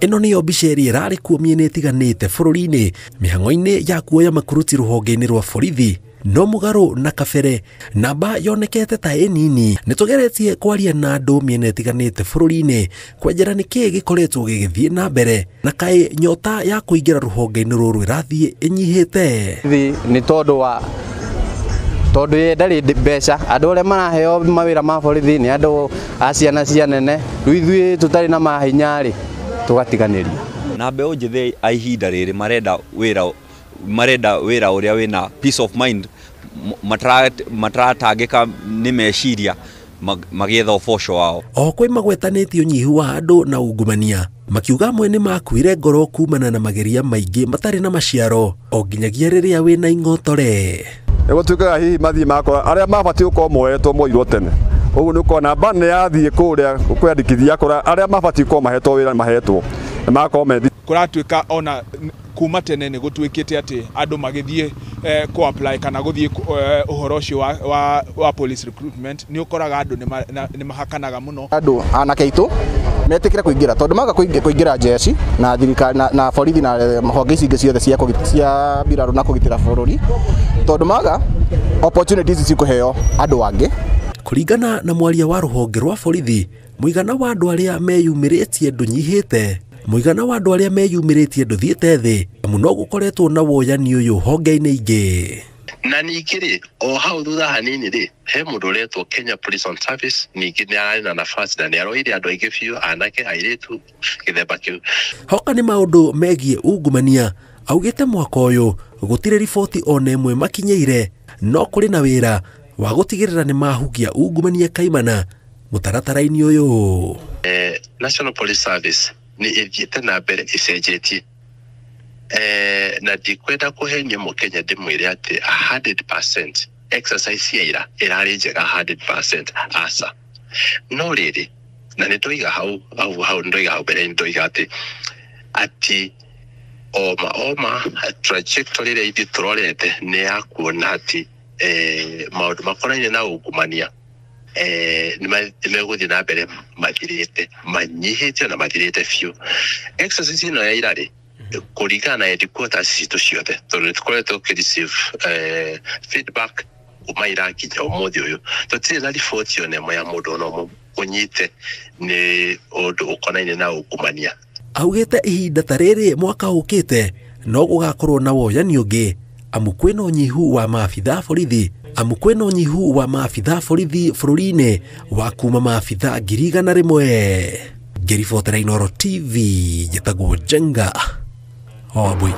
Ĩno nĩyo mbica ĩrĩa ĩrarĩ kuo mĩena ĩtiganĩte bũrũri-inĩ mĩhang'o-inĩ ya kuoya makuruti rũhonge-inĩ rwa borithi. No mũgarũ na kabere namba yonekete ta ĩnini. Nĩtũgeretie kwaria na andũ mĩena ĩtiganĩte bũrũri-inĩ kwenjera nĩkĩĩ gĩkoretwo gĩgĩthiĩ na mbere na kaĩ nyota ya kũingĩra rũhonge-inĩ rũrũ ĩrathiĩ ĩnyihĩte. Nĩ tondũ wa tondũ ye ndarĩ mbeca andũ arĩa maraheo mawĩra ma borithi nĩ andũ a ciana cia nene rĩu ithuĩ tũtarĩ na mahinya rĩ tũgatiganĩrio. Na mbeũ njĩthĩ a ihinda rĩrĩ marenda wĩra ũrĩa wĩna peace of mind, mataratangĩka nĩ meciria magĩetha ũboco wao. O kwĩ magwetanĩtie ũnyihu wa andũ na ungumania makiuga amwe nĩ makuire ngoro kumana na mageria maingĩ matarĩ na maciaro o nginyagia rĩrĩa wĩna ing'otore. Nĩgũtuĩkaga hihi mathiĩ makora arĩa mabatiĩ gũkorwo moetwo moirwo tene ũguo nĩ ũkona namba nĩ yathiĩ kũrĩa kwĩyandĩkithia akora arĩa mabatiĩ gũkorwo mahetwo wĩra mahetwo na magakorwo me kũratuĩka ona kuma tene nĩ gũtuĩkĩte atĩ andũ magĩthiĩ kũ apply kana gũthiĩ ũhoro ũcio wa police recruitment nĩ ũkoraga andũ nĩ mahakanaga mũno. Andũ anake aitũ metĩkĩre kũingĩra tondũ maga kũingĩra jeshi na thirikari na borithi na honge ici ingĩ ciothe cia mbirarũ na kũgitĩra bũrũri tondũ maga opportunities cikũheo andũ angĩ. Kũringana na mwaria wa rũhonge rwa borithi mũigana wa andũ arĩa meyumĩrĩtie ndũnyihĩte, mũigana wa andũ arĩa meyumĩrĩtie ndũthiĩte thĩ amu no gũkoretwo na woyani ũyũ honge-inĩ ingĩ. Na ningĩ rĩ o hau thutha hanini rĩ he mũndũ ũretwo Kenya Prison Service ningĩ nĩ ararĩ na nafasi na nĩ aroire andũ aingĩ biũ anake airĩtu gĩthemba kĩu. Hoka nĩ maũndũ megiĩ ungumania augĩte mwaka ũyũ gũtirĩ riboti ona ĩmwe makinyĩire no kũrĩ na wĩra wa gũtigĩrĩra nĩ mahugia ungumania kaimana mũtaratara-inĩ ũyũ. National Police Service nĩ ĩthiĩte na mbere ĩcenjetie na ndikwenda kũhenia mũkenya ndĩmwĩre atĩ 100% exercise ya ira ĩrarĩ njega 100% aca. No rĩrĩ na nĩ ndoiga hau hau ndoiga hau mbere ndoiga atĩ oma trajectory ĩrĩa ithuĩ tũrorete nĩ ya kuona atĩ maũndũ makonainie na ungumania nĩ megũthiĩ na mbere mathirĩte manyihĩte na mathirĩte biũ. Exercise ĩno ya ira rĩ kũringana na headquarters citũ ciothe tondũ nĩ tũkoretwo tũkĩ-receive feedback kuma ira nginya ũmũthĩ ũyũ tũtirĩ na riboti ona ĩmwe ya mũndũ ona ũmwe ũnyite nĩ ũndũ ũkonainie na ungumania. Augĩte ihinda ta rĩrĩ mwaka ũkĩte no gũgakorwo na woyani ũngĩ amu kwĩna ũnyihu wa maabitha borithi amu kwĩna ũnyihu wa maabitha borithi bũrũri-inĩ wa kuma maabitha 100,000. Ngĩribotera Inooro TV njĩtagwo Njenga Wambui.